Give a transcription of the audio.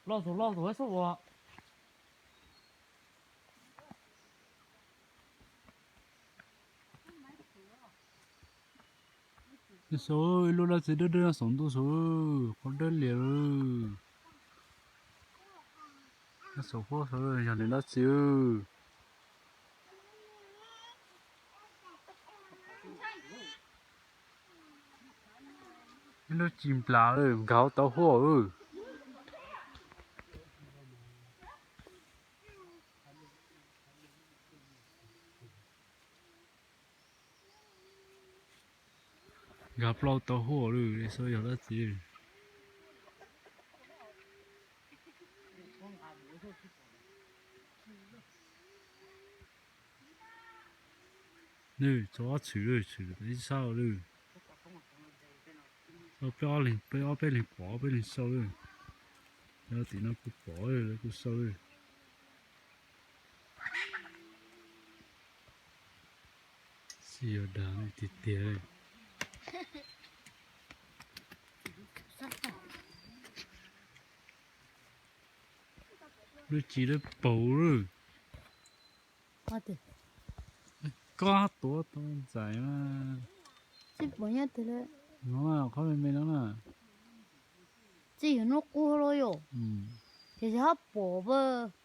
Loj tus loj tus xub ua. Saud ib lub dab tsi dawb dawb nyob saum ntuj saud, qhov dawb lias. Nyob saum huab saud yog nws dab tsi. Ib lub ci nplas nkag hauv tauv huab. Nkag plaub tauv huab lawm, xyov yog dab tsi. Nws tso ob tshwm lawm, tshwm ib sab lawm. Peb ob leeg pom, ob peb leeg xauj lawm. Cov tim no kuj pom, kuj xauj lawm. Xyov yog dag tiag tiag. Lub ci dawb paug lawm. Koj tuav tau ntxais na. Txij pom nyob twg lawm? No, qhov me me no na. Txij yog hnub qub los yom. Ces yog hab pom pab.